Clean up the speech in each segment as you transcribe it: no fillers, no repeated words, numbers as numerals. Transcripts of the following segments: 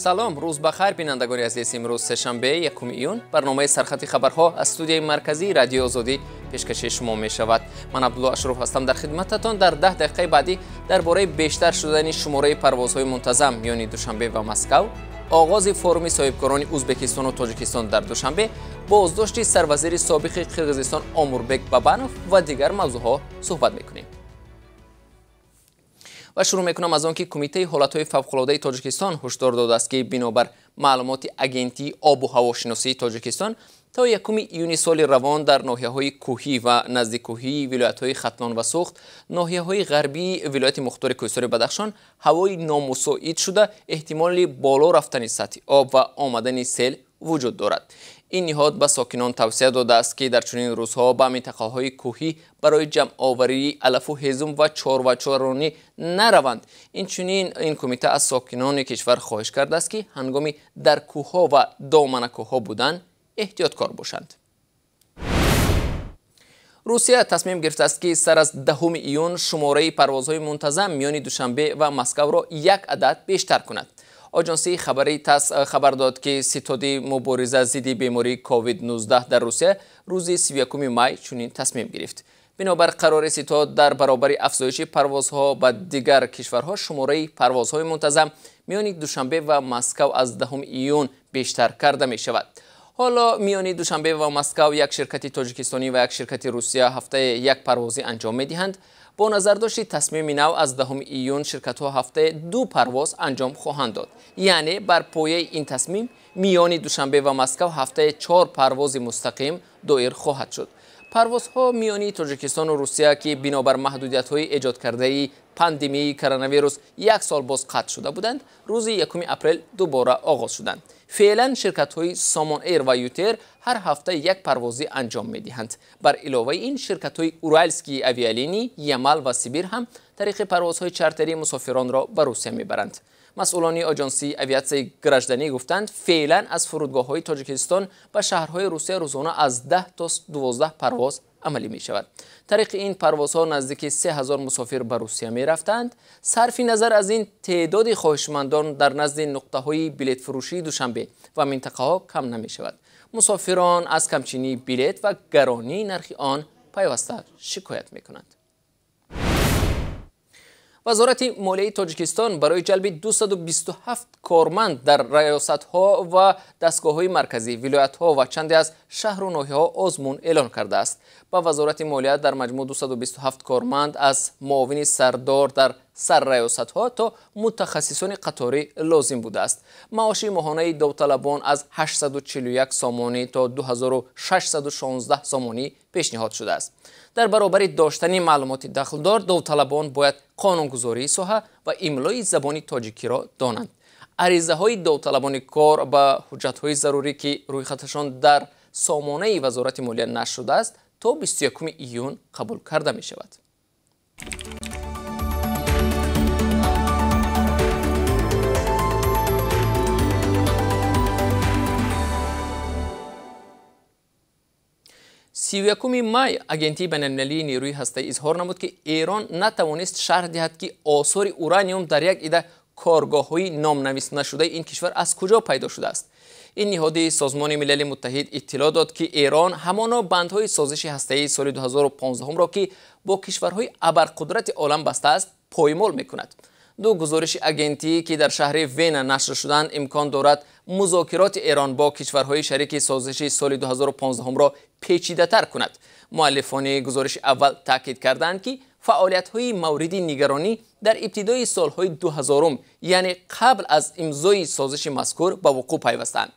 Салом, рӯз ба хайр, бинандагони азиз. Имрӯз сешанбе, 1 июн, барномаи сархати хабарҳо аз студияи марказии Радиои Озодӣ пешкаши шумо мешавад. Ман Абдулло Ашроф ҳастам дар хидмататон. Дар 10 дақиқаи баъдӣ дар бораи бештар шудани шумораи парвозҳои мунтазам миёни Душанбе ва Москав, оғози форуми соҳибкорони Ӯзбекистону Тоҷикистон дар Душанбе, боздошти сарвазири собиқи Қирғизистон Омурбек Бабанов ва дигар мавзӯъҳо суҳбат мекунем. Ва шурӯъ мекунам аз он ки Кумитаи ҳолатҳои фавқулодаи Тоҷикистон ҳушдор додааст, ки бинобар маълумоти Агентии обу ҳавошиносии Тоҷикистон то 1 июни соли равон дар ноҳияҳои кӯҳӣ ва наздиккӯҳии вилоятҳои Хатлон ва Суғд, ноҳияҳои ғарбии вилояти мухтори Кӯҳистони Бадахшон ҳавои номусоид шуда, эҳтимоли боло рафтани сатҳи об ва омадани сел вуҷуд дорад. Ин ниҳод ба сокинон тавсия додааст, ки дар чунин рӯзҳо ба минтақаҳои кӯҳӣ барои ҷамъоварии алафу ҳезум ва чорвачоронӣ нараванд. Инчунин ин кумита аз сокинони кишвар хоҳиш кардааст, ки ҳангоми дар кӯҳҳо ва доманакӯҳҳо будан эҳтиёткор бошанд. Русия тасмим гирифтааст, ки сар аз 10 июн шумораи парвозҳои мунтазам миёни Душанбе ва Москавро як адад бештар кунад. Оҷонсии хабарии ТАСС хабар дод, ки ситоди мубориза зидди бемории COVID-19 дар Русия рӯзи 31 май чунин тасмим гирифт. Бинобар қарори ситод, дар баробари афзоиши парвозҳо ба дигар кишварҳо шумораи парвозҳои мунтазам миёни Душанбе ва Москав аз 10 июн бештар карда мешавад. Ҳоло миёни Душанбе ва Москав як ширкати тоҷикистонӣ ва як ширкати Русия ҳафтае як парвозӣ анҷом медиҳанд. Бо назардошти тасмими нав аз 10 июн ширкатҳо ҳафтае 2 парвоз анҷом хоҳанд дод. Яъне бар пояи ин тасмим миёни Душанбе ва Москав ҳафтае 4 парвози мустақим доир хоҳад шуд. Парвозҳо миёни Тоҷикистону Русия, ки бинобар маҳдудиятҳои эҷодкардаи пандемияи коронавирус як сол боз қатъ шуда буданд, рӯзи 1 апрел дубора оғоз шуданд. Феълан ширкатҳои Сомон Эйр ва Ютер ҳар ҳафта як парвозӣ анҷом медиҳанд. Бар иловаи ин ширкатҳои Уральские авиалинии, Ямал ва Сибир ҳам тариқи парвозҳои чартерии мусофиронро ба Русия мебаранд. Масъулони Оҷонсии авиатсияи гражданӣ гуфтанд, феълан аз фурудгоҳҳои Тоҷикистон ба шаҳрҳои Русия рӯзона аз 10 то 12 парвоз амалӣ мешавад. Тариқи ин парвозҳо наздики 3000 мусофир ба Русия мерафтанд. Сарфи назар аз ин, теъдоди хоҳишмандон дар назди нуқтаҳои билетфурӯшии Душанбе ва минтақаҳо кам намешавад. Мусофирон аз камчинии билет ва гаронии нархи он пайваста шикоят мекунанд. Вазорати молияи Тоҷикистон барои ҷалби 227 корманд дар раёсатҳо ва дастгоҳҳои марказӣ, вилоятҳо ва чанде аз шаҳру ноҳияҳо озмун эълон кардааст. Ба Вазорати молия дар маҷмӯъ 227 корманд аз муовини сардор дар сарраёсатҳо то мутахассисони қаторӣ лозим будааст. Маоши моҳонаи довталабон аз 841 сомонӣ то 2616 сомонӣ пешниҳод шудааст. Дар баробари доштани маълумоти дахлдор, довталабон бояд қонунгузории соҳа ва имлои забони тоҷикиро донанд. Аризаҳои довталабони кор ба ҳуҷҷатҳои зарурӣ, ки рӯйхаташон дар сомонаи Вазорати молия нашр шудааст, то 21 июн қабул карда мешавад. 31 май Агентии байналмилалии нерӯи ҳастаӣ изҳор намуд, ки Эрон натавонист шарҳ диҳад, ки осори ураниум дар як ида коргоҳҳои номнавис нашудаи ин кишвар аз куҷо пайдо шудааст. Ин ниҳоди Созмони Милали Муттаҳид иттилоъ дод, ки Эрон ҳамоно бандҳои созиши ҳастаии соли 2015-ро, ки бо кишварҳои абарқудрати олам бастааст, поймол мекунад. Ду гузориши агентӣ, ки дар шаҳри Вена нашр шуданд, имкон дорад музокироти Эрон бо кишварҳои шарики созиши соли 2015-ро печидатар кунад. Муаллифони гузориши аввал таъкид карданд, ки фаъолиятҳои мавриди нигаронӣ дар ибтидои солҳои 2000, яъне қабл аз имзои созиши мазкур, ба вуқӯъ пайвастанд.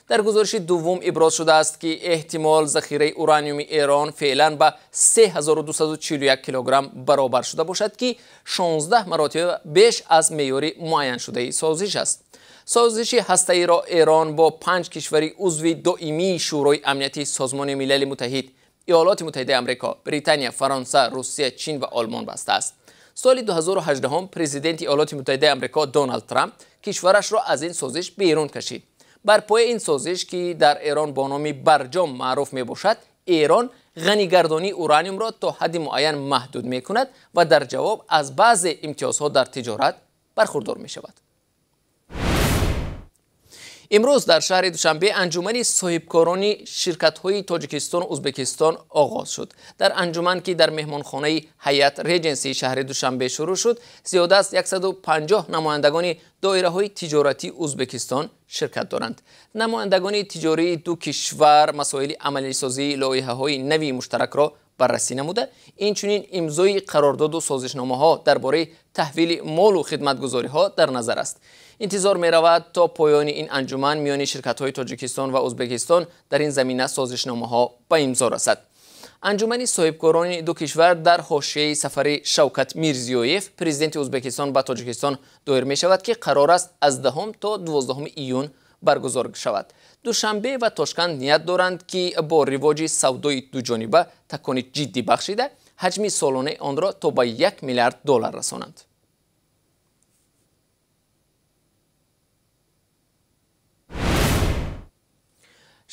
Дар гузориши дуввум иброз шудааст, ки эҳтимол захираи ураниуми Эрон феълан ба 3241 килограмм баробар шуда бошад, ки 16 маротиба беш аз меъёри муайяншудаи созиш аст. Созиши ҳастаиро Эрон бо 5 кишвари узви доимии Шӯрои амнияти Созмони Милали Муттаҳид, Иёлоти Муттаҳидаи Амрико, Британия, Фаронса, Русия, Чин ва Олмон бастааст. Соли 2018 президенти Иёлоти Муттаҳидаи Амрико Доналд Трамп кишварашро аз ин созиш берун кашид. Бар пояи ин созиш, ки дар Эрон бо номи Барҷом маъруф мебошад, Эрон ғанигардонии ураниумро то ҳадди муайян маҳдуд мекунад ва дар ҷавоб аз баъзе имтиёзҳо дар тиҷорат бархурдор мешавад. Имрӯз дар шаҳри Душанбе анҷумани соҳибкорони ширкатҳои Тоҷикистону Ӯзбекистон оғоз шуд. Дар анҷуман, ки дар меҳмонхонаи Ҳаят Реҷенси шаҳри Душанбе шурӯъ шуд, зиёда аз 150 намояндагони доираҳои тиҷоратии Ӯзбекистон ширкат доранд. Намояндагони тиҷории ду кишвар масоили амалисозии лоиҳаҳои нави муштаракро баррасӣ намуда, инчунин имзои қарордоду созишномаҳо дар бораи таҳвили молу хидматгузориҳо дар назар аст. Интизор меравад, то поёни ин анҷуман миёни ширкатҳои Тоҷикистон ва Ӯзбекистон дар ин замина созишномаҳо ба имзо расад. Анҷумани соҳибкорони ду кишвар дар ҳошияи сафари Шавкат Мирзиёев, президенти Ӯзбекистон, ба Тоҷикистон доир мешавад, ки қарор аст аз 10 то 12 июн баргузор шавад. Душанбе ва Тошканд ният доранд, ки бо ривоҷи савдои дуҷониба такони ҷиддӣ бахшида, ҳаҷми солонаи онро то ба 1 миллиард доллар расонанд.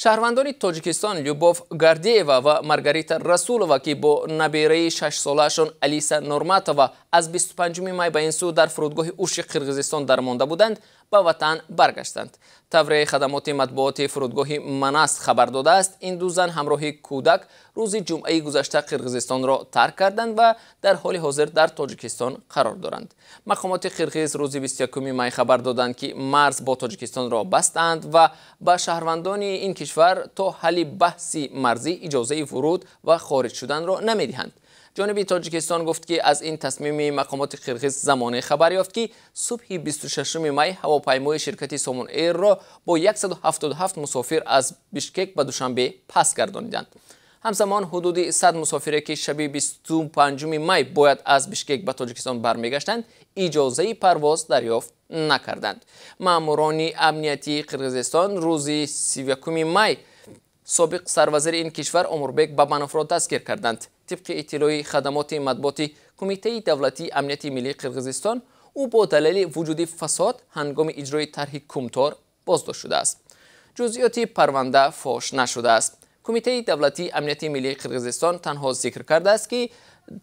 Шаҳрвандони Тоҷикистон Любов Гардиева ва Маргарита Расулова, ки бо набераи 6-солаашон Алиса Норматова аз 25 май ба ин сӯ дар фурудгоҳи Уши Қирғизистон дармонда буданд, ба ватан баргаштанд. Тавре хадамоти матбуоти фурудгоҳи Манас хабар додааст, ин ду зан ҳамроҳи кӯдак рӯзи ҷумъаи гузашта Қирғизистонро тарк карданд ва дар ҳоли ҳозир дар Тоҷикистон қарор доранд. Мақомоти қирғиз рӯзи 21 май хабар доданд, ки марз бо Тоҷикистонро бастанд ва ба шаҳрвандони ин кишвар то ҳалли баҳси марзӣ иҷозаи вуруд ва хориҷ шуданро намедиҳанд. Ҷониби Тоҷикистон гуфт, ки аз ин тасмими мақомоти қирғиз замоне хабар ёфт, ки субҳи 26 май ҳавопаймои ширкати Сомон Эйрро бо 177 мусофир аз Бишкек ба Душанбе пас гардониданд. Ҳамзамон ҳудуди 100 мусофире, ки шаби 25 май бояд аз Бишкек ба Тоҷикистон бармегаштанд, иҷозаи парвоз дарёфт накарданд. Маъмурони амниятии Қирғизистон рӯзи 31 май собиқ сарвазири ин кишвар Омурбек Бабановро дастгир карданд. Тибқи иттилои хадамоти матбуоти Кумитаи давлатии амнияти миллии Қирғизистон, ӯ бо далели вуҷуди фасод ҳангоми иҷрои тарҳи Кумтор боздошт шудааст. Ҷузъиёти парванда фош нашудааст. Кумитаи давлатии амнияти миллии Қирғизистон танҳо зикр кардааст, ки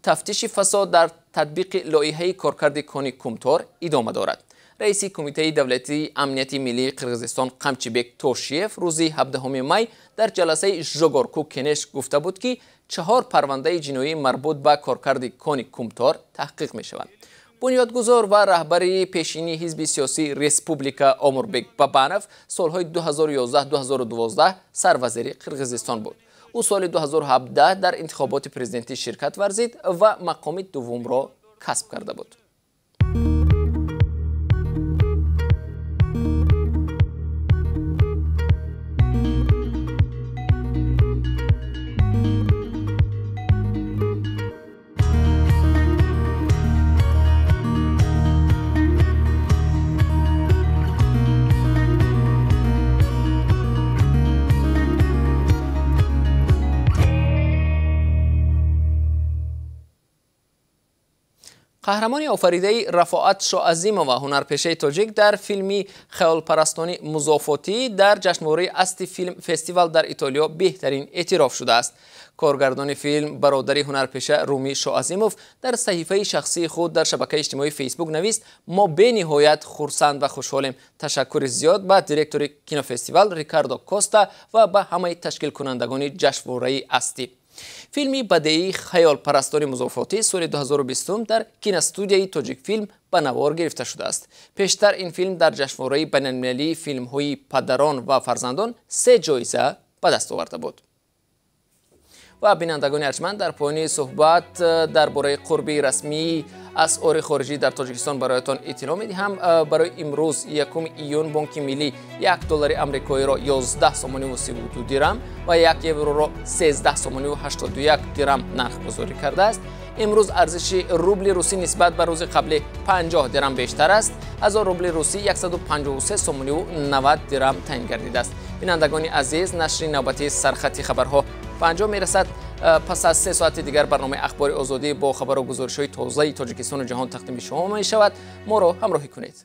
тафтиши фасод дар татбиқи лоиҳаи коркарди кони Кумтор идома дорад. Раиси Кумитаи давлатии амнияти миллии Қирғизистон Қамчибек Тошиев рӯзи 17 май дар ҷаласаи Жогорку Кенеш гуфта буд, ки 4 парвандаи ҷиноӣ марбут ба коркарди кони Кумтор таҳқиқ мешаванд. Бунёдгузор ва раҳбари пешини ҳизби сиёсии Республика Омурбек Бабанов солҳои 2011-2012 сарвазири Қирғизистон буд. Ӯ соли 2017 дар интихоботи президентӣ ширкат варзид ва мақоми дуввумро касб карда буд. Қаҳрамони офаридаи Рафоат Шоазимова, ҳунарпешаи тоҷик, дар филми Хаёлпарастони музофотӣ дар ҷашнвораи Асти филм фестивал дар Итолиё беҳтарин эътироф шудааст. Коргардони филм, бародари ҳунарпеша Румӣ Шоазимов, дар саҳифаи шахсии худ дар шабакаи иҷтимоии Фейсбук навист: мо бениҳоят хурсанд ва хушҳолем. Ташаккури зиёд ба директори кинофестивал Рикардо Коста ва ба ҳамаи ташкилкунандагони ҷашнвораи Асти. Филми бадеии Хаёлпарастони музофотӣ соли 2020 дар киностудияи Тоҷикфилм ба навор гирифта шудааст. Пештар ин филм дар ҷашнвораи байналмилалии филмҳои падарон ва фарзандон 3 ҷоиза ба даст оварда буд. Ва бинандагони арҷманд, дар поёни суҳбат дар бораи қурби расмии асъори хориҷӣ дар Тоҷикистон бароятон иттилоъ медиҳам. Барои имрӯз 1 июн Бонки Миллӣ 1 доллари амрикоиро 11 сомониву 32 дирам ва 1 евроро 13 сомониву 81 дирам нархгузорӣ кардааст. Имрӯз арзиши рубли русӣ нисбат ба рӯзи қабли 50 дирам бештар аст. 1000 рубли русӣ 153 сомониву 90 дирам таъин гардидааст. Бинандагони азиз, нашри навбатии сархати хабарҳо ба анҷом мерасад. Пас аз 3 соати дигар барномаи Ахбори Озодӣ бо хабару гузоришҳои тозаи Тоҷикистону ҷаҳон тақдими шумо мешавад. Моро ҳамроҳӣ кунед.